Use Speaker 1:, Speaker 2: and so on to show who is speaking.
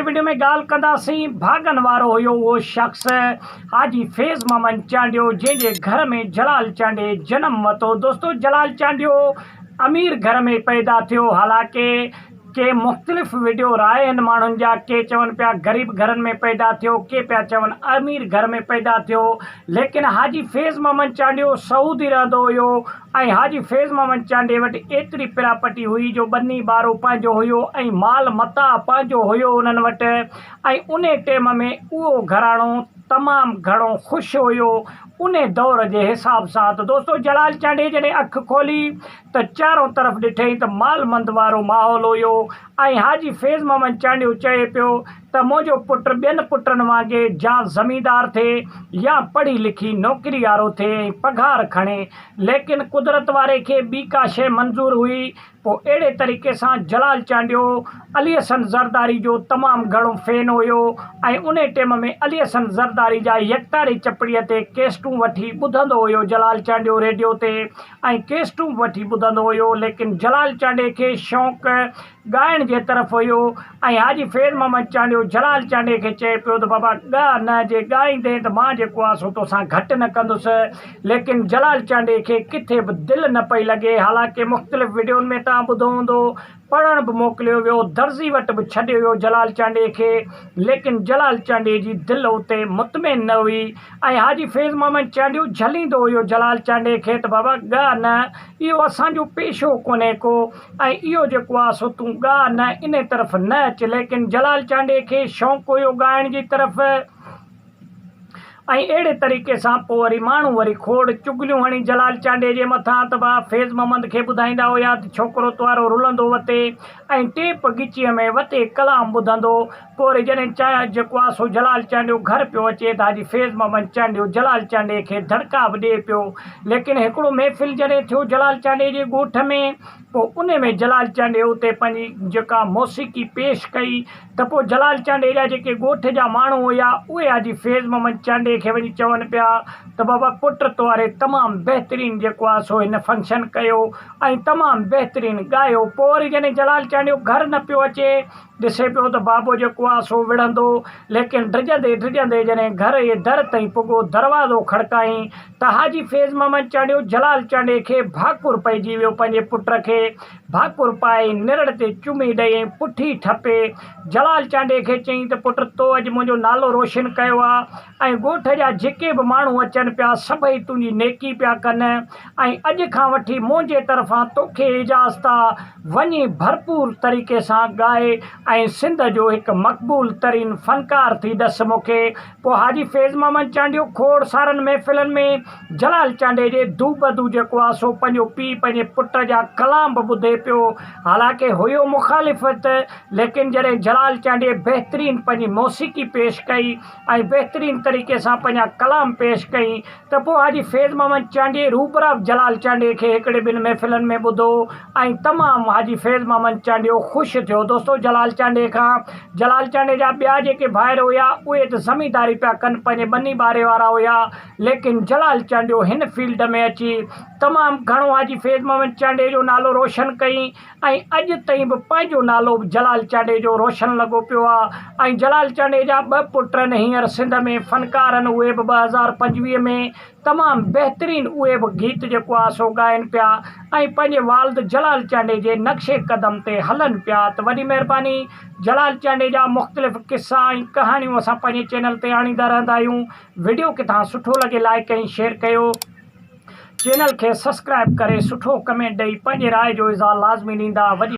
Speaker 1: Video ۾ ڳالهه ڪنداسين ڀاڳن وارو هيو اهو شخص حاجي فيض محمد چانڊيو جنهن جي گهر ۾ جلال چانڊيي جنم ورتو دوستو جلال چانڊيو امير گهر ۾ پيدا ٿيو حالانڪه ڪي مختلف وڊيو راء آهن ماڻهن جا ڪي چون پيا غريب گهرن ۾ پيدا ٿيو ڪي پيا چون امير گهر ۾ پيدا ٿيو ليڪن حاجي فيض محمد چانڊيو سعودي رهندو هيو ۽ حاجي فيض محمد چانڊيي وٽ ايتري پراپرٽي هئي جو ٻني ٻارو پنهنجو هيو ۽ مال متاع پنهنجو هيو انهن وٽ ۽ انهي ٽيم ۾ اهو گهراڻو تمام گهڻو خوش هيو انهي دور جي حساب سان ته دوستو جلال چانڊيي جڏهن اک کولي ته چارون طرف ڏٺئين ته مال مند وارو ماحول هيو ۽ حاجي فيض محمد چانڊيو چئي پيو ته منهنجو پٽ ٻين پٽن وانگي جا زميندار ٿئي يا پڙهي لکي نوڪري وارو ٿئي ۽ پگهار کڻي، ليڪن قدرت واري کي ٻي ڪا شيء منظور هئي. پوء اهڙي طريقي سان جلال چانڊيو علي حسن زرداري جو تمام گهڻو فين هيو ۽ انهي ٽيم ۾ علي حسن زرداري جا يڪتاري چپڙيء تي ڪيسٽون وٺي ٻڌندو هيو جلال چانڊيو ريڊيو تي ۽ ڪيسٽون به وٺي ٻڌندو هيو ليڪن جلال چانڊيي کي شوق ڳائڻ جي طرف هيو ۽ حاجي فيض محمد چانڊيو جلال چانڊيي کي چئي پيو ته بابا ڳاء نه جي ڳائيندين ته مان جيڪو آ سو توسان گهٽ نه ڪندس ليڪن جلال چانڊيي کي ڪٿي به دل نه پئي لڳي حالانڪه مختلف وڊيون ۾ توهان ٻڌو هوندو پڙهڻ به موڪليو ويو درزي وٽ به ڇڏيو ويو جلال چانڊيي کي ليڪن جلال چانڊيي جي دل اتي مطمئن نه هئي ۽ حاجي فيض محمد چانڊيو جهليندو هيو جلال چانڊيي کي ته بابا ڳاء نه اهو اسان جو پيشو ڪونهي ڪو ۽ اهو جيڪو آ سو تون ڳاء نه انهي طرف نه اچ ليڪن جلال چانڊيي کي شوق هيو ڳائڻ جي طرف ۽ اهڙي طريقي سان پوء وري ماڻهو وري کوڙ چغليون هڻي جلال چانڊيي جي مٿان ته ڀاء فيض محمد کي ٻڌائيندا هيا ته ڇوڪرو توارو رلندو وتي ۽ ٽيپ ڳچيء ۾ وتي ڪلام ٻڌندو پوء وري جڏهن چانهه جيڪو آ سو جلال چانڊيو گهر پيو اچي ته حاجي فيض محمد چانڊيو جلال چانڊيي کي دڙڪا به ڏئي پيو ليڪن هڪڙو محفل جڏهن ٿيو جلال چانڊيي جي ڳوٺ ۾ پوء انهي ۾ جلال چانڊيي اتي پنهنجي جيڪا موسيقي پيش ڪئي ته پوء جلال چانڊيي جا جيڪي ڳوٺ جا ماڻهو هيا اهي حاجي فيض محمد چانڊيي کي وڃي چون پيا ته بابا پٽ تواري تمام بهترين جيڪو آ سو هن فنڪشن ڪيو ۽ تمام بهترين ڳايو پوء وري جڏهن جلال چانڊيو گهر نه پيو اچي ڏسي پيو ته بابو جيڪو آ سو وڙهندو، ليڪن ڊڄندي ڊڄندي جڏهن گهر جي در تائين پڳو، دروازو کڙڪائين ته حاجي فيض محمد چانڊيو جلال چانڊيي کي ڀاڪر پئجي ويو، پنهنجي پٽ کي ڀاڪر پائي نرڙ تي چمي ڏئي ۽ پٺي ٺپي جلال چانڊيي کي چيائين ته پٽ تو اڄ منهنجو نالو روشن ڪيو آ ۽ ڳوٺ جا جيڪي به ماڻهو اچن پيا سڀئي تنهنجي نيڪي پيا ڪن ۽ اڄ کان وٺي منهنجي طرفان توکي اجازت آ وڃي ڀرپور طريقي سان ڳاء ۽ سنڌ جو هڪ مقبول ترين فنڪار ٿي ڏس مون کي. پوء حاجي فيض محمد چانڊيو کوڙ سارن محفلن ۾ جلال چانڊيي جي دوبدو جيڪو آ سو پنهنجو پيء پنهنجي پٽ جا ڪلام به ٻڌي پيو حالانڪه هيو مخالفت ليڪن جڏهن جلال چانڊيي بهترين پنهنجي موسيقي پيش ڪئي ۽ بهترين طريقي سان پنهنجا ڪلام پيش ڪئي ته پوء حاجي فيض محمد چانڊيي روبرا به جلال چانڊيي کي هڪڙي ٻن محفلن ۾ ٻڌو ۽ تمام حاجي فيض محمد چانڊيو خوش ٿيو دوستو جلال چانڊيي کان جلال چانڊيي جا ٻيا جيڪي ڀائر هيا اهي ته زمينداري پيا ڪن پنهنجي ٻني ٻاري وارا هيا ليڪن جلال چانڊيو هن فيلڊ ۾ اچي تمام گهڻو حاجي فيض محمد چانڊيي جو نالو روشن ڪئي ۽ اڄ تائين به پنهنجو نالو به جلال چانڊيي جو روشن لڳو پيو آ ۽ جلال چانڊيي جا ٻه پٽ آهن هينئر سنڌ ۾ فنڪار آهن اهي به 2025 ۾ تمام بهترين اهي به گيت جيڪو آ سو ڳائن پيا ۽ پنهنجي والد جلال چانڊيي جي نقش قدم تي هلن پيا ته وڏي مهرباني جلال چانڊيي جا مختلف قصا ۽ ڪهاڻيون اسان پنهنجي چينل تي آڻيندا رهندا آهيون وڊيو ڪٿان سٺو لڳي لائڪ ۽ شيئر ڪيو. چينل کي سسڪرائب ڪري سٺو ڪمينٽ ڏئي پنهنجي راء جو اظهار لازمي ڏيندا وڏي.